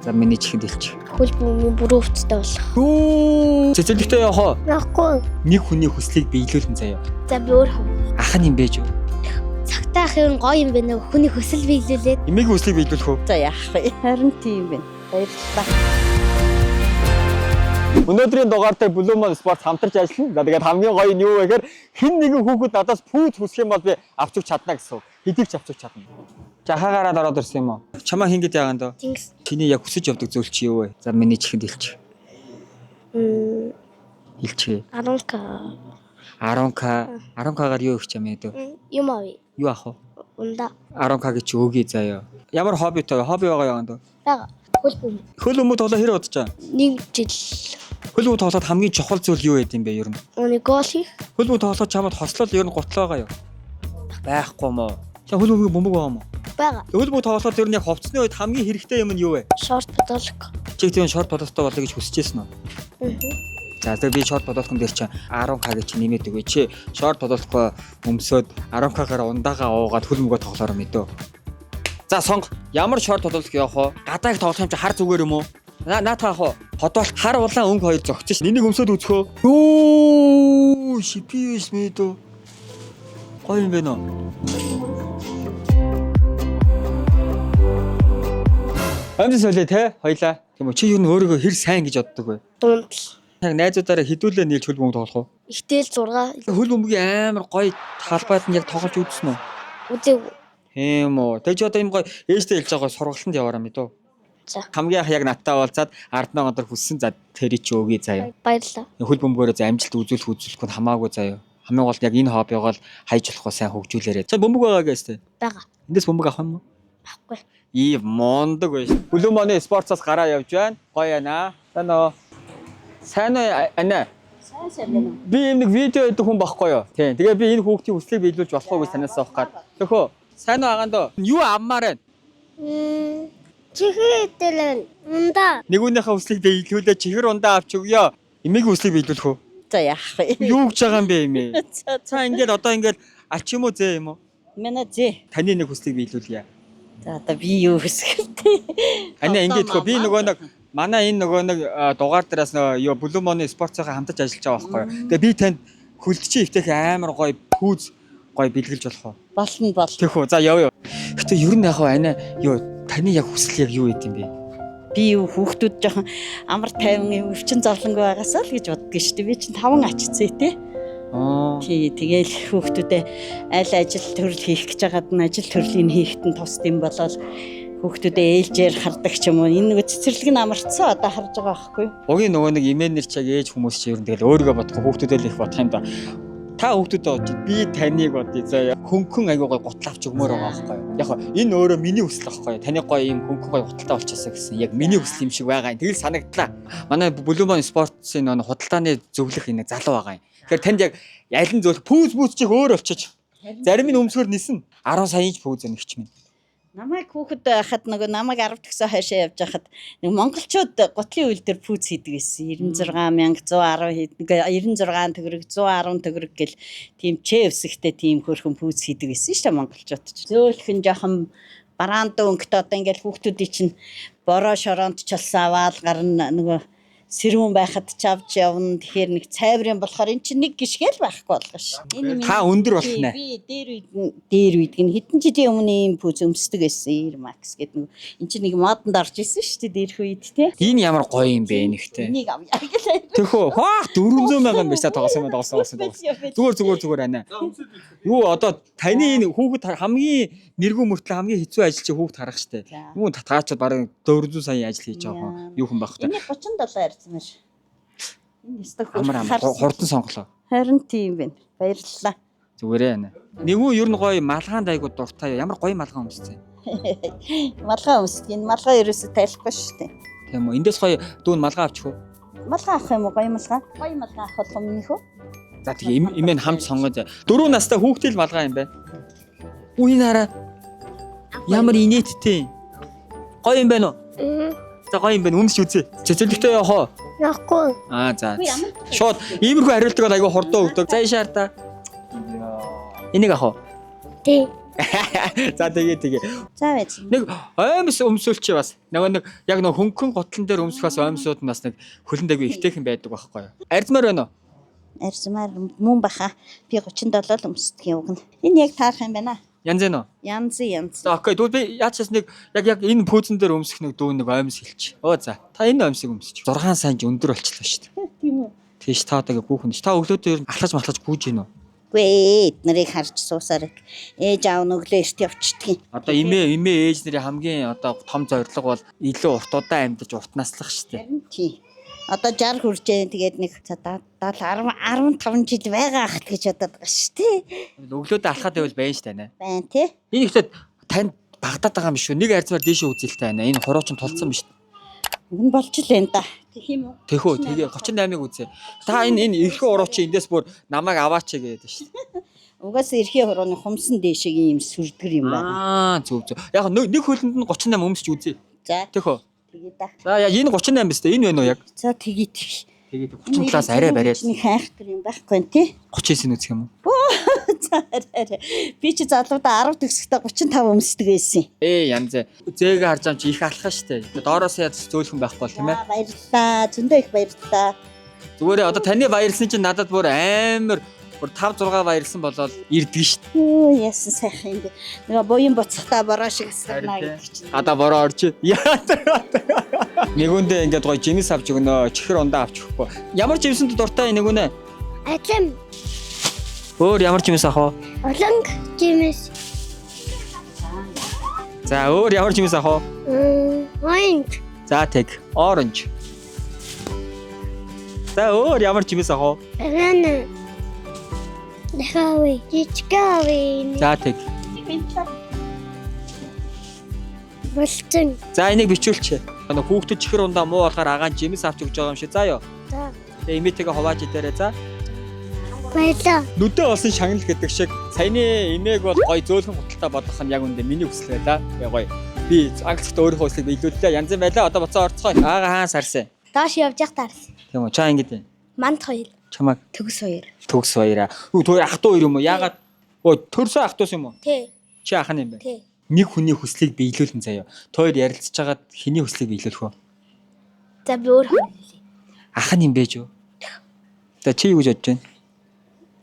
За миний чихэнд хэлчих. Хөл бөмбөгийн бүрэн өвчтэй болох. Юу? Цэцэрлэгтээ явах уу? Явахгүй. Нэг хүний хүслийг биелүүлэн заяа. За би өөр хав. Ах нь юм бэ юу? Цагтаа ах юм гоё юм байна. Хүний хүсэл биелүүлээд. Эмээгийн хүслийг биелүүлэх үү? За яах вэ? Харин тийм байна. Баярлалаа. Өнөөдрийн дугаар дээр Blue Moon Sports хамтарч ажиллана. За тэгээд хамгийн гоё нь юу вэ гэхээр хэн нэгэн хүүхэд надаас пүүз хүсэх юм бол би авч өгч чадна гэсэн үг. Хэдийг ч авч өгч чадна. За хаагаараа ороод ирсэн юм уу? Чамаа хин гээд яагаад дөө? Тэнгис. Чиний яг хүсэж явдаг зүйл чи юу вэ? За миний чихэнд хэлчих. Хэлчих. 10к. 10к 10к-гаар юу өгч юм бэ дөө? Юм авъя. Юу авах вэ? Ундаа. 10к гэж өгье заяа. Ямар хоббитой вэ? Хобби байгаа яагаад дөө? Бага. Хөл бөмбөг. Хөл бөмбөг тоглоо хэр удаж байгаа? Нэг жил. Хөл бөмбөг тоглоход хамгийн чухал зүйл юу байд юм бэ ер нь? Үний гол хийх. Хөл бөмбөг тоглоход чамд хослол ер нь гутлаа байгаа юу? Байхгүй мó. Чам хөл бөмбөгийн бөмбөг байгаа мó? Бага. Хөл бөмбөг тоглоход ер нь яг хувцсны үед хамгийн хэрэгтэй юм нь юу вэ? Шорт бодолк. Чи тийм шорт бодолтой болъё гэж хүсэж байсан уу? За тэгээ би шорт бодолкон дээр чи 10к гэж нэмээд өгье. Чи шорт бодолкоо өмсөөд 10к-гаар ундаага уугаад хөл бөмбөгөө тоглохоор мэдөө. За сонго. Ямар шорт бодолк явах вэ? Гадааг тоглох юм чи хар зүгээр юм уу? На наатах ах уу? Ходоолт хар улаан өнгө хоёр зогсож ш. Энийг өмсөөд үзэх үү? Йоо, шипиш мэдөө. Гоё юм байна уу? Амжилт солио те хоёлаа. Тийм үү чи юу н өөрийгөө хэр сайн гэж боддог вэ? Дундал. Яг найзуудаараа хідүүлээ нийлж хөл бөмбөг тоглох уу? Ихтэл 6. Хөл бөмбөгийн амар гоё талбайд нь яг тоглож үзсэн үү? Үзег. Тийм үү. Тэг чи одоо ийм гоё ээжтэй хэлж байгаа сургалтанд яваараа мэдүү. За. Хамгийн анх яг надтай уулзаад 10 өндөр хүссэн за тэрий чи өгье заяа. Баярлалаа. Хөл бөмбөгөөрөө за амжилт үзүүлэх үзүүлэхгүй нь хамаагүй заяа. Хамгийн гол нь яг энэ хоббигоо л хайж болохгүй сайн хөгжүүлээрэй. За бөмбөг байгаа гэжтэй. Бага. Эндээс бөмбөг авах юм уу? Авахгүй. Ийм мундаг байж. Blue Money Sports-аас гараа явж байна. Гоё яана. Сайн уу? Сайн уу анаа? Сайн сайн байна уу? Би ийм нэг видео хийдэг хүн байхгүй юу? Тийм. Тэгээ би энэ хүүхдийн хүслийг биелүүлж болохгүй гэж танаас авах гад. Төхөө. Сайн уу агаан дөө? Юу авмаар байна? Чихэр дэлэн. Ундаа. Нэг үнийхээ хүслийг биелүүлээ чихэр ундаа авч өгье. Эмээгийн хүслийг биелүүлэх үү? За яах вэ? Юу гэж байгаа юм бэ эмээ? За Цаа ингээд одоо ингээд ач юм уу зээ юм уу? Манай зээ. Таны нэг хүслийг биелүүлье. За одоо би юу хүсэх вэ? Анаа ингээд хөө би нөгөө нэг манай энэ нөгөө нэг дугаар дээрээс нөгөө юу Blue Money Sports-ийн хамтарч ажиллаж байгаа байхгүй юу. Тэгээ би танд хөлдчийн эвтэйх амар гоё пүүз гоё бэлгэлж болох уу? Болно бол. Тэхүү за явъя. Гэтэ ер нь яг хаа анаа юу таны яг хүсэл яг юу байд юм бэ? Би юу хүүхдүүд жоохон амар тайван өвчин зовлонгүй байгаасаа л гэж боддог шүү дээ. Би чинь таван ач зээтэй. Аа. Тий, тэгээл хүүхдүүдээ аль ажил төрөл хийх гэж байгаад нь ажил төрлийг хийхэд нь тусд юм болол хүүхдүүдээ ээлжээр хардаг ч юм уу. Энэ нөгөө цэцэрлэг нь амарцсан одоо харж байгаа байхгүй юу? Угийн нөгөө нэг имэнэр чаг ээж хүмүүс чи ер нь тэгэл өөрийгөө бодохгүй хүүхдүүдээ л их бодох юм да. Та хүүхдүүдээ бодож би таныг бодъё заяа. Хөнгөн айгуу гой гутал авч өгмөр байгаа байхгүй юу? Яг хоо энэ өөрөө миний хүсэл байхгүй юу? Таны гоё юм хөнгөн гой гуталтай болчихсон гэсэн яг миний хүсэл юм шиг байгаа юм. Тэгэл санагдлаа. Манай Blue Moon Sports-ын нөгөө худалдааны зөвлөх энэ залуу байгаа юм. Тэгэхээр танд яг аль нь зөвлөх пүүз пүүз чих өөр болчих. Зарим нь өмсгөр нисэн 10 саяын ч пүүз нэгч минь. Намайг хүүхэд байхад нөгөө намайг 10 төгсөө хашаа явж байхад нэг монголчууд гутлын үйл дээр пүүц хийдэг байсан. 96,110 хийдэг, 96 төгрөг, 110 төгрөг гэл тийм чэ өсөхтэй тийм хөөрхөн пүүц хийдэг байсан шүү дээ монголчууд ч. Зөөлхөн жоохон бараанд өнгөтэй одоо ингээл хүүхдүүдийн чинь бороо шороонд ч болсон аваал гарна нөгөө сэрүүн байхад ч авч явна. Тэгэхээр нэг цайврын болохоор эн чинь нэг гიშгэл байхгүй болгоо ш. Энэ миний Та өндөр болох нэ. Би дээр үед нь дээр үед гин хэдэн жилийн өмнө ийм пүүз өмсдөг байсан. Air Max гэдэг нэг эн чинь нэг модонд орж исэн шүү дээ дээрх үед те. Энэ ямар гоё юм бэ нэгтэй. Энийг авъя гэлээ. Тэхөө хаа 400 мянган биш та тоглосон юм тоглосон тоглосон тоглосон. Зүгээр зүгээр зүгээр анаа. Юу одоо таны энэ хүүхэд хамгийн нэргүү мөртлөө хамгийн хэцүү ажил чи хүүхэд харах штэ. За. Юу татгаачд бараг 400 сая ажил хийж байгаа хүн юу хүн байх вэ? Энийг 37 ярьсан маш. Энэ өстө Амар амар хурдан сонголоо. Харин тийм байна. Баярлалаа. Зүгээрээ анаа. Нэгүү ер нь гоё малгаанд айгу дуртай юу? Ямар гоё малгай өмссөн. Малгай өмсдөг. Энэ малгай ерөөсө тайлахгүй шүү дээ. Тийм үү? Эндээс гоё дүүн малгай авчих уу? Малгай авах юм уу? Гоё малгай. Гоё малгай авах болох юм нөхөө. За тэгээ эмээ нь хамт сонгоо. Дөрөв настай хүүхдэл малгай юм байна. Үу энэ хараа. Ямар инээдтэй. Гоё юм байна уу? За гоё юм байна. Өмсч үзье. Цэцэрлэгтээ явах уу? Явахгүй. Аа за. Үгүй, ямар Шууд иймэрхүү хариултыг бол айгүй хурдан өгдөг. За ийшээ хар та. Энийг авах уу? Тий. За, тэгээ тэгээ. За, байж. Нэг оймс өмсөлч бас. Нөгөө нэг яг нөгөө хөнгөн гутлан дээр өмсөх бас оймсууд нь бас нэг хөлөн дэгүй ихтэйхэн байдаг байхгүй юу? Арзмаар байна уу? Арзмаар мөн баха. Би 37 л өмсдөг юм уг нь. Энэ яг таарах юм байна. Янз энэ үү? Янз янз. За, okay. Тэгвэл би яаж ч нэг яг энэ пүүзэн дээр өмсөх нэг дүү нэг оймс хэлчих. Оо за. Та энэ оймсыг өмсөж. 6 сайн ч өндөр болчлоо шүү дээ. Тийм үү? Тийш, та одоо гүүхэн. Та өглөөдөө ер нь алхаж малхаж гүйж гин үү? Үгүй ээ, эднэрийг харж суусаар ээж аав нь өглөө эрт явчихдаг юм. Одоо эмээ ээж нарын хамгийн одоо том зорилго бол илүү урт удаан амьдарч урт наслах шүү дээ. Харин тийм. Одоо 60 хүрж ээ, тэгээд нэг за 70 10 15 жил байгаа ах гэж бодоод байгаа шүү дээ. Өглөөдөө алхаад байвал байна шүү дээ. Нэ. Байна тий. Энэ ихтэй танд багтаад байгаа юм шүү. Нэг арзмаар дээшээ үзэлтэй байна. Энэ хуруучин тулцсан биш. Уг нь болж л байна да. Тэгэх юм уу? Тэхөө, тэгээ 38-ыг үзээ. Та энэ эрхэн уруу чи эндээс бүр намайг аваач гэдэг шүү дээ. Угаасаа эрхийн хурууны хумсан дээшээгийн юм сүрдгэр юм байна. Аа, зөв зөв. Яг нэг хөлөнд нь 38 өмсч үзье. За, Тэхөө. тэгээ да. За, яа, энэ 38 биз дээ. Энэ байна уу яг? За, тэгээ тэг. Тэгээд 37-аас арай бариад Нэг хайхтар юм байхгүй нэ тий. 39 үзэх юм уу? За, арай арай. Би чи залуудаа 10 төгсөхдөө 35 өмсдөг байсан. Ээ, янз. Зээгээ харж ам чи их алхах штэ. Доороос яд зөөлхөн байхгүй бол тийм ээ. За, баярлалаа. Зөндөө их баярлалаа. Зүгээрээ одоо таны баярлсан чинь надад бүр амар бүр 5 6 баярлсан болоод ирдэг штэ. Юу яасан сайхан юм бэ. Нөгөө буян буцахтаа бороо шиг асгарна Харин гэдэг чинь. Одоо бороо орж. Яа. Нэгүндээ ингээд гоё жимс авч өгнө. Чихэр ундаа авч өгөхгүй. Ямар жимсэнд дуртай нэгүнэ? Алим. Өөр ямар жимс авах вэ? Уланг жимс. За, өөр ямар жимс авах вэ? Orange. За, тэг. Orange. За, өөр ямар жимс авах вэ? Банана. Дахави. Жижигави. За, тэг. Болцсон. За, энийг бичүүлчихэ. Нөгөө хүүхдүүд чихэр ундаа муу болохоор агаан жимс авч өгч байгаа юм шиг. За ёо. За. Тэгээ эмээтэйгээ хувааж идээрэй за. Баярлаа. Нүдэ олсон шагнал гэдэг шиг саяны эмээг бол гоё зөөлхөн хуталтай бодох нь яг үндэ миний хүсэл байлаа. Тэгээ гоё. Би англихдээ өөрийнхөө хүслийг биелүүллээ. Янз юм байлаа. Одоо буцаа орцгоё. Аага хаан сарсан. Доош явж явах таарсан. Тийм үү. Чаа ингэж байна. Манд хоёр. Чамаг Төгс хоёр. Төгс баяраа. Үу, түр ах トゥ хоёр юм уу? Яагаад? Өө, төрсөн ах トゥ юм уу? Тэ. Чи ах нь юм байна. Тэ. Нэг хүний хүслийг биелүүлэн заяа. Тойр ярилцж хагаад хэний хүслийг биелүүлэх вэ? За, би өөр хүн хэлье. Ах нь юм байж юу? За, чи юу гэж бодож байна?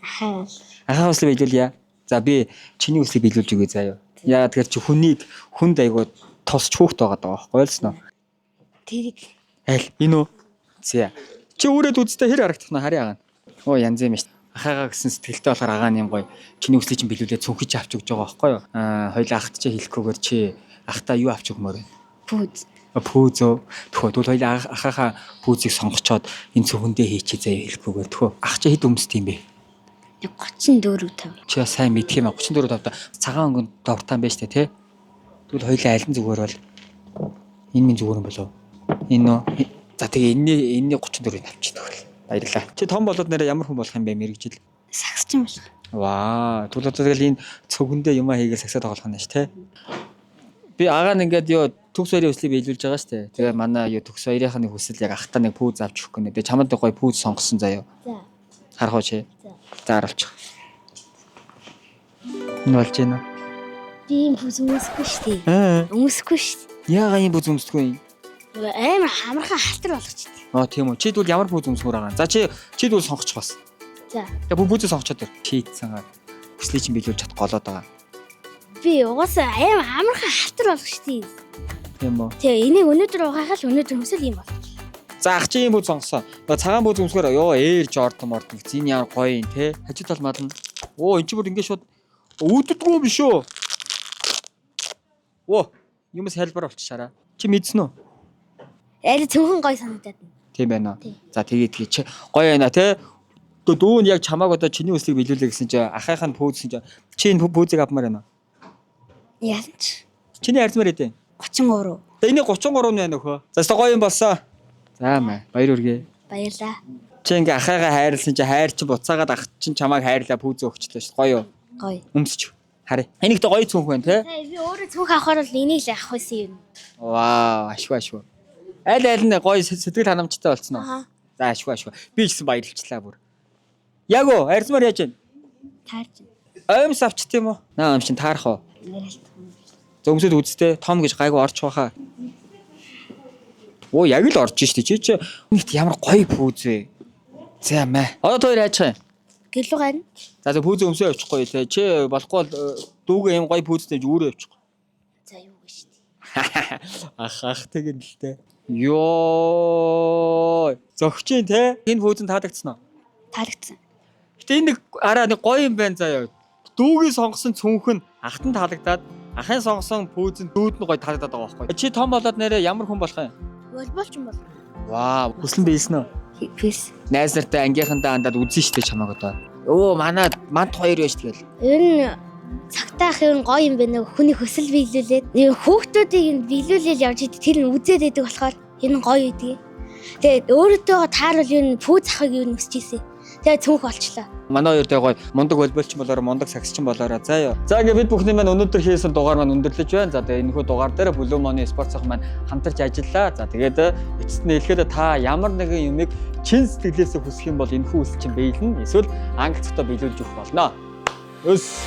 Ахаа. Ахаа хүслийг биелүүлье. За, би чиний хүслийг биелүүлж өгье заяа. Яа, тэгэхээр чи хүнийг хүнд айгуу тусч хүүхд байгаа даа байхгүй ойлсноо. Тэрэг. Аль энэ үү? За. Чи өөрөөд үзтээ хэр харагдах нь харъя агаана. Оо, янз юм шүү. Ахаагаа гэсэн сэтгэлтэй болохоор агаа нь юм гоё. Чиний хүслийг чинь биелүүлээ цүнхэж авч өгч байгаа байхгүй юу? Аа, хоёлаа ахт чи хэлэхгүйгээр чи ахтаа юу авч өгмөр вэ? Пүүз. Пүүзөө. Төхөө, тэгвэл хоёлаа ахаагаа пүүзийг сонгочоод энэ цүнхэндээ хийчихье заяа, хэлэхгүйгээр. Төхөө, ах чи хэд өмсд юм бэ? 34 5. Чи бас сайн мэдх юм а, 34 тавта цагаан өнгөнд дуртай юм байна штэ тий. Тэгвэл хоёлаа аль нь зүгээр бол энэ минь зүгээр юм болов? Энэ үү? За, тэгээ энэний 34-ыг авчиад өгөл. Баярлалаа. Чи том болоод нэрээ ямар хүн болох юм бэ мэргэжил? Сагсчин болох. Ваа, тэгвэл одоо тэгэл энэ цөгөндөө юмаа хийгээл сагсаа тоглох нь ш тий. Би агаа нь ингээд юу төгс хоёрын хүслийг биелүүлж байгаа штэ. Тэгээ манай юу төгс хоёрынх нь хүсэл яг ахтаа нэг пүүз авч өгөх гэнэ. Тэгээ чамд гоё пүүз сонгосон заяа. За. Харах уу чи? За. За, харуулчих. Энэ болж байна уу? Би ийм пүүз өмсөхгүй шүү дээ. Аа. Өмсөхгүй шүү дээ. Яагаад ийм пүүз өмсдөггүй юм? Нөгөө амар хамархан халтар болгочтой. Аа, тийм үү. Чи тэгвэл ямар пүүз өмсмөр байгаа юм? За, чи тэгвэл сонгочих бас. За. Тэгээ бүх пүүзээ сонгочоод ир. Чи ийдсэн гаа. Хүслийг чинь биелүүлж чадах голоод байгаа. Би угаасаа амар хамархан халтар болгочтой. Тийм үү. Тэгээ энийг өнөөдөр угаахал өнөөдөр өмсөл юм бол. За, ах чи ийм пүүз сонгосон. Нөгөө цагаан пүүз өмсгөр ёо Air Jordan мордон гэсэн. Энэ ямар гоё юм те. Хажуу тал мадна. Оо, эн чи бүр ингэ шууд үүддэггүй юм биш үү? Оо, юмс хэлбэр болчихшаараа. Чи мэдсэн үү? Аль цөөхөн гоё санагдаад байна. Тийм байна уу? Тийм. За, тэгээ чи гоё байна те. Одоо дүү нь яг чамааг одоо чиний хүслийг биелүүлээ гэсэн чи ахынх нь пүүзсэн чи чи энэ пүүзийг авмаар байна уу? Яасан ч Чиний арзмаар эдэн. 33. За, энэ 33 нь байна өхөө. За, өстой гоё юм болсон. За, маа баяр хүргэе. Баярлаа. Чи ингээ ахыгаа хайрлсан чи хайр чи буцаагаад ах чинь чамааг хайрлаа, пүүзээ өгчлээ шүү. Гоё юу? Гоё. Өмсч. Харъя. Энэ ихтэй гоё цүнх байна те. Би өөрөө цүнх авахар бол энийг л авах байсан юм. Вау, ашгүй ашгүй. Аль аль нь гоё сэтгэл ханамжтай болцсон уу? Аха. За, ашгүй ашгүй. Би ч гэсэн баярлчлаа бүр. Яг уу, арзмаар яаж вэ? Таарч. Оймс авчт юм уу? Наа, юм шин таарах уу? Арай л том. Зөвмсөд үзтээ том гэж гайгүй орчих واخа. Оо яг л орж штэ чи чи нэгт ямар гоё пүүз вэ? За мэ. Одоо та хоёр яачих юм? Гэлүү гарна. За за пүүзээ өмсөө явчихгүй те. Чи болохгүй бол дүүгээ юм гоё пүүзтэй гэж өөрөө явчих. За юу гэж штэ. Ах ах тэгэн л те. Йоо. Зөгчин те. Энэ пүүз нь таалагдсан уу? Таалагдсан. Гэтэ энэ нэг араа нэг гоё юм байна заяа. Дүүгийн сонгосон цүнх нь ахт нь таалагдаад ахын сонгосон пүүз нь дүүд нь гоё таалагдаад байгаа байхгүй. Чи том болоод нэрээ ямар хүн болох юм? Волейболч юм бол. Вау, хүслэн биелсэн үү? Пэс. Найз нартай ангийнхандаа андаад үзэн штэ чамааг одоо. Өө манай мант хоёр байж тэгэл. Ер нь цагтаа ах ер нь гоё юм байна. Хүний хүсэл биелүүлээд нэг хүүхдүүдийг нь биелүүлэл явж идэв. Тэр нь үзээд байдаг болохоор энэ нь гоё идэг. Тэгээд өөртөө тааруул ер нь пүүз ахыг ер нь өсөж ийсэн. Тэгээд цүнх олчлоо. Манай хоёр дээр гоё мундаг волейболчин болоорой, мундаг сагсчин болоорой. За ёо. За ингээ бид бүхний маань өнөөдөр хийсэн дугаар маань өндөрлөж байна. За тэгээ энэхүү дугаар дээр Blue Money Sports цог маань хамтарч ажиллаа. За тэгээд эцэст нь хэлэхэд та ямар нэгэн юмыг чин сэтгэлээсээ хүсэх юм бол энэхүү үсэл чинь биелнэ. Эсвэл англи цогтой биелүүлж өгөх болно. Өс.